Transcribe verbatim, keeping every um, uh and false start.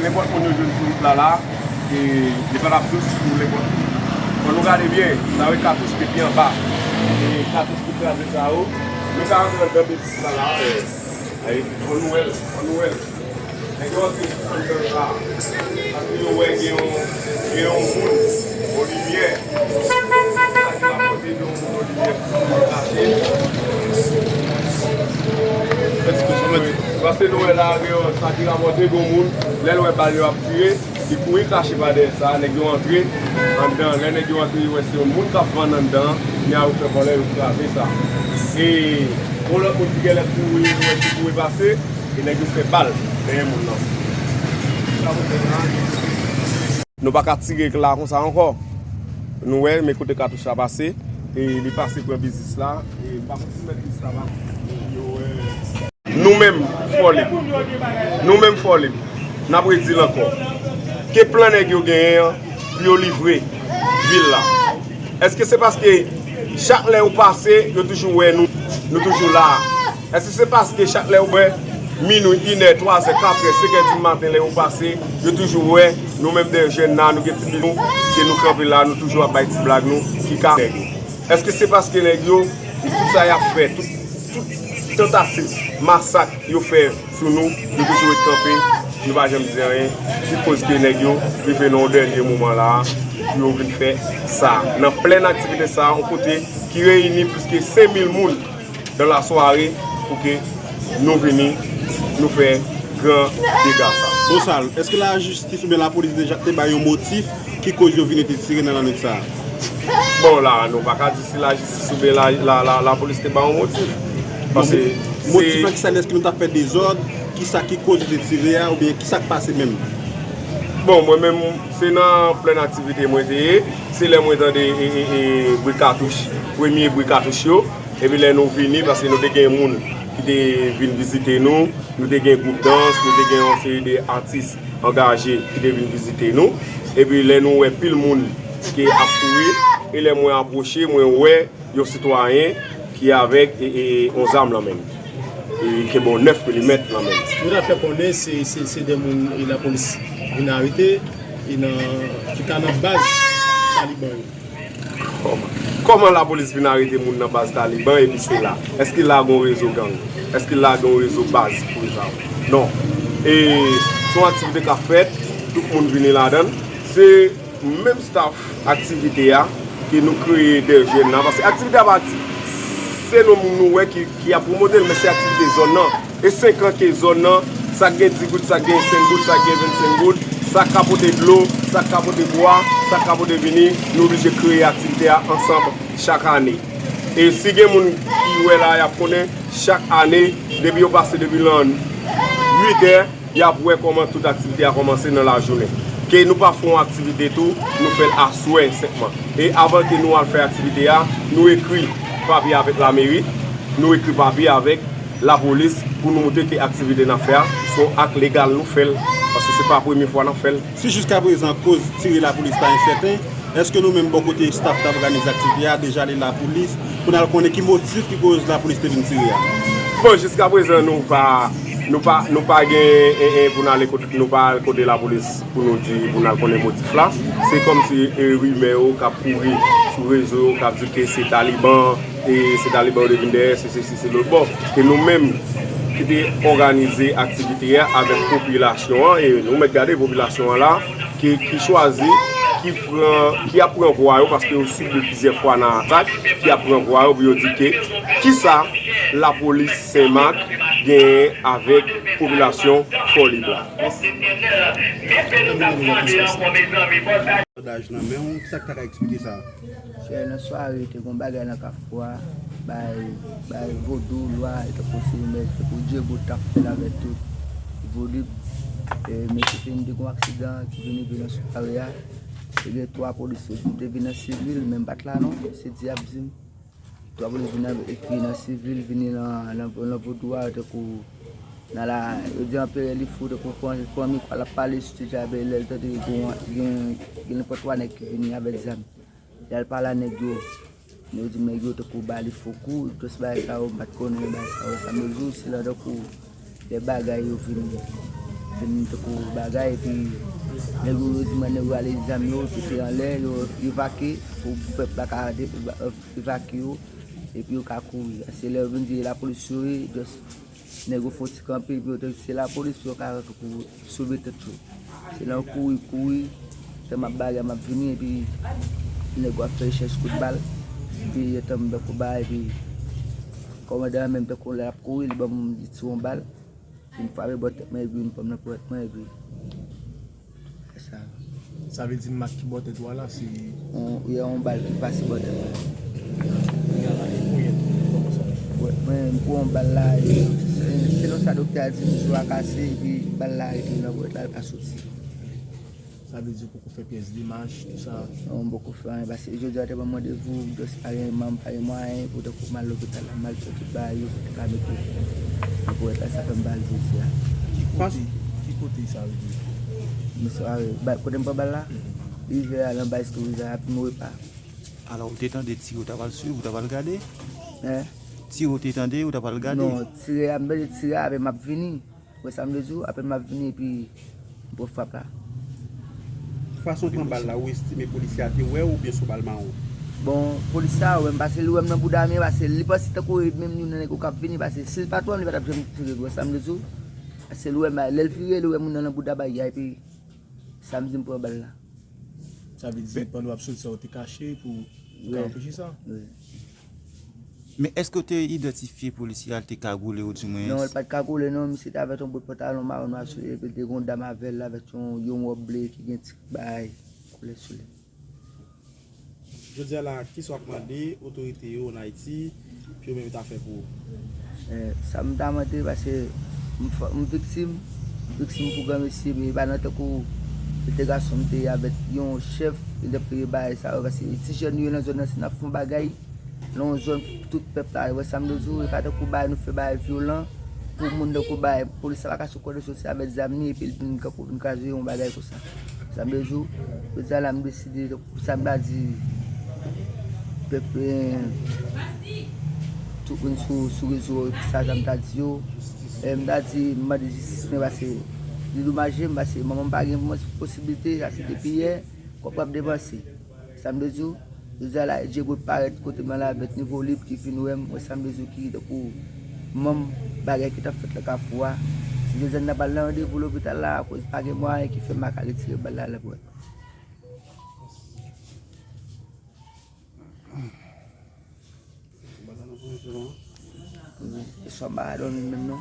Nenpòt moun yo jwenn sou wout la la, e li pa t ap dous pou nenpòt moun. Fò nou gade byen, sa yo katouch depi anba. E katouch ki kraze sa yo, nou ka rantre anndan biznis la la. E, fò nou wè l, fò nou wè l. Nèg yo antre anndan la. Paske yo wè gen yon, gen yon moun, Olivyè. Sa ki rapòte gen yon moun, Olivyè, ki kache. Paske nou wè la, gen yon, sa ki rapòte gen yon moun, lè l wè bal yo ap tire, li kouri kache pa dèyè sa, nèg yo antre anndan. Lè nèg yo antre, yo wè se yon moun k ap vann anndan, kounya yo fè vòlè, yo kraze sa. E yon lòt moun ki genlè kouri, yo wè ki kouri pase, e nèg yo fè bal dèyè moun nan. Nou pa ka tire la konsa ankò. Nou wè, men kote katouch la pase, e li pase pran biznis la, e m pa konn si mèt biznis la pa. Nou menm, Fòlib. Nou menm, Fòlib. N ap redi l ankò. Ke plan nèg yo genyen an pou yo livre vil la? Èske se paske chak lè yo pase, yo toujou wè nou, nou toujou la a? Èske se paske chak lè yo wè minwi, inè, twazè, katrè, senkè di maten lè yo pase, yo toujou wè nou menm de jèn la, nou gen ti bizou, ke nou kanpe la, nou toujou ap bay ti blag nou ki ka nèg yo? Èske se paske nèg yo, e tout sa y ap fè, tout, tout tantativ masak yo fè sou nou, nou toujou ret kanpe, nou pa janm di anyen, ki koz ke nèg yo rive nan yon dènye moman la a, pou yo vin fè sa, nan plèn aktivite sa a, yon kote ki reyini plis ke senk mil moun nan lasware, pou ke nou vini, nou fè gran dega sa. Bosal, èske lajistis oubyen lapolis deja te bay yon motif ki koz yo vini te tire nan lannwit sa a? Bon, la, nou pa ka di si lajistis oubyen la, la, la, lapolis te bay yon motif. Paske motif se la, kisa, èske nou t ap fè dezòd? Kisa ki koz yo te tire a, oubyen kisa k pase menm? Bon, mwen menm, se nan plèn aktivite mwen te ye. Se lè mwen tande, e, e, e, bri katouch, premye bri katouch yo. Epi lè nou vini, paske nou te gen moun ki te vin vizite nou, nou te gen gwoup dans, nou te gen yon seri de atis angaje ki te vin vizite nou. Epi lè nou wè pil moun ki ap kouri, e lè mwen apwoche, mwen wè yon sitwayen ki avèk, e, e, yon zam nan men l. E ki gen yon nèf milimèt nan men l. Nou ta fè konnen se, se, se de moun, e, lapolis vin arete, e nan, ki ta nan baz Taliban yo. Kòman? Kòman lapolis vin arete moun nan baz Taliban epi se la? Èske la gon rezo gang? Èske la gon rezo baz pou sa? Non. E se yon aktivite k ap fèt, tout moun vini ladan l. Se menm staff aktivite a ke nou kreye de jèn nan. Paske aktivite a pa ti, se nou moun nou wè ki, ki ap pwomote l, men se aktivite zòn nan. E senk an ke zòn nan, sa k gen dis goud, sa k gen senk goud, sa k gen vennsenk goud, sa k ka pote dlo, sa k ka pote bwa, sa k ka pote vini, nou oblije kreye aktivite a ansanm chak ane. E si gen moun ki wè la, y ap konnen chak ane, depi yo pase depi lan uit è, y ap wè kòman tout aktivite a kòmanse nan lajounen. Ke nou pa fè yon aktivite tou, nou fè l aswè senpman. E avan ke nou al fè aktivite a, nou ekri papye avèk lameri, nou ekri papye avèk lapolis pou nou montre ke aktivite n ap fè a, se yon ak legal nou fè l, paske se pa premye fwa n ap fè l. Si jiskaprezan koz tire lapolis la ensèten, èske nou menm bò kote staff k ap òganize aktivite a deja ale lapolis pou n al konnen ki motif ki koz lapolis te vin tire a? Bon, jiskaprezan nou pa, nou pa, nou pa gen, e, e, pou n ale kote, nou pa al kote lapolis pou nou di, pou n al konnen motif la. Se kòmsi, e, rimè yo k ap kouri sou rezo yo, k ap di ke se Taliban, e se Taliban yo te vin dèyè, se sesi, se lòt bò. Ke nou menm ki te òganize aktivite a avèk popilasyon an, e nou mèt gade popilasyon an la, ki, ki chwazi, ki pran, ki ap pran vwa yo, paske yo sibi plizyè fwa nan atak, ki ap pran vwa yo pou yo di ke kisa lapolis Senmak genyen avèk popilasyon Fòlib la. Sòdaj nan men w, kisa k ta ka eksplike sa? Yè nan sware, te gon bagay nan Kafou a, bay, bay vodou, lwa, e tankou se mèt, tankou Djebo t ap fè l avèk tout vodou. E, mesye te vin te gon aksidan ki vin rive nan sware a. Te gen twa polis yo te vin nan sivil, men m pa t la non, se di ap di m. Twa polis vin nan, epi nan sivil, vini nan, nan, nan vodou a, tankou nan la, yo di anperè li fou, tankou pran, pran mikwo, l ap pale sou ti djab, lè l tande gen, gen, gen nenpòt twa nèg ki vini avèk zam. Lè l pale a nèg yo, yo di nèg yo tankou ba li fo kou, tout bagay sa yo, m pa t konnen bagay sa yo, sa m di w, se la tankou de bagay yo vin Tankou bagay, epi nèg yo di mwen nèg yo ale zam yo, tout anlè, yo evakye, pou pèp la ka de- evakye yo, epi yo ka kouri. Se lè yo vin di lapolis yo ye, just nèg yo fè yon ti kanpe, epi yo te se lapolis yo ka rantre pou sove tèt yo. Se nan kouri, kouri, tan m ap bagay, m ap vini, epi nèg yo ap fè rechèch kout bal, epi yo tann m bèk ou bagay, epi kòmandan an menm tankou lè l ap kouri, li ban m, li tire yon bal, li frape bò tèt mwen, epi m pran nan pwèt mwen, epi sa. Sa vle di mak ki bò tèt ou a la, se yon, yon bal ki pase bò tèt mwen. Kounya la, e kounye a, kòman sa? Mwen, mwen, m pran yon bal la, e, se- selon sa doktè a di m, jou a kase, epi bal la rete nan pwèt la, li pa soti. Sa vle di ou poko fè pyès demach, tou sa? Non, m poko fè anyen, paske jodi a yo te ban m randevou, m just pa gen manm, pa gen mwayen, pou tankou m al lopital la, m al fè tout bagay yo, pou te ka mete nan pwèt la, sa fè m pa al jodi a. Ki kote, ki kote sa rive? M swa, ba- kote m pran bal la? Rivyè a, nan Bay Sto Rivyè a, pi m repa. Alò, ou te tande ti yo t ap al swiv, ou t ap al gade? Hein? Ti yo te tande, ou t ap al gade? Non, tire a, m tande tire a, apre m ap vini. Wè sa m vle di w, apre m ap vini, epi m pran frap la. Fason w pran bal la, ou estime polisye a te wè w oubyen se yon bal mawon? Bon, polisye a wè m, paske li wè m nan bouda men, paske li panse tankou e menm youn nan nèg yo k ap vini, paske si l pa t wè m, li pa t ap janm tire, wè sa m vle di w? Paske li wè m, lè l vire, li wè moun nan nan bouda bagay, epi sa m di m pran bal la. Sa vle di, pandan w ap soti sa, ou te kache pou, pou ka anpeche sa? Wi. Men èske w te idantifye polisye a, l te kagoule ou di mwens? Non, li pa t kagoule non, misye te avèk yon bout pantalon mawon nwa sou li, epi l te gen yon dam avè l avèk yon, yon wòb ble ki gen ti bagay koulè sou li. Jodi a la, kisa w ap mande otorite yo ann Ayiti pou yo menm ta fè pou ou? Eh, sa m ta mande, paske m, f- m viktim, m viktim pou granmesi, men e pa nan tankou entegrasyon m te ye avèk yon chèf, li t ap peye bagay sa yo, paske ti jèn yo nan zòn nan, si n ap fè yon bagay, nan yon zòn pou tout pèp la, wè sa m vle di w, e pa tankou bagay nou fè bagay vyolan, pou moun tankou bagay, polis la pa ka sou kò l soti avèk zam li, epi l vin kanpe, vin kraze yon bagay konsa. Sa m vle di w, jodi a la m deside, tankou sa m ta di, pèp, eh, tout moun sou, sou rezo, sa, sa m ta di yo, eh, m ta di, m mande jistis mwen, paske li domaje m, paske manman m pa gen posiblite, sa se depi yè, kòb p ap depanse. Sa m vle di w, jodi a la, Diego parèt kote m nan la avèk nivo li pou ki vin wè m, wè sa m vle di w ki tankou manm bagay ki t ap fèt nan Kafou a. Si jodi a n ap al nan randevou lopital la, akoz pa gen mwayen ki fè m pa ka retire bal la, la pou wè. Wi, e swa m pa ka dòmi menm non.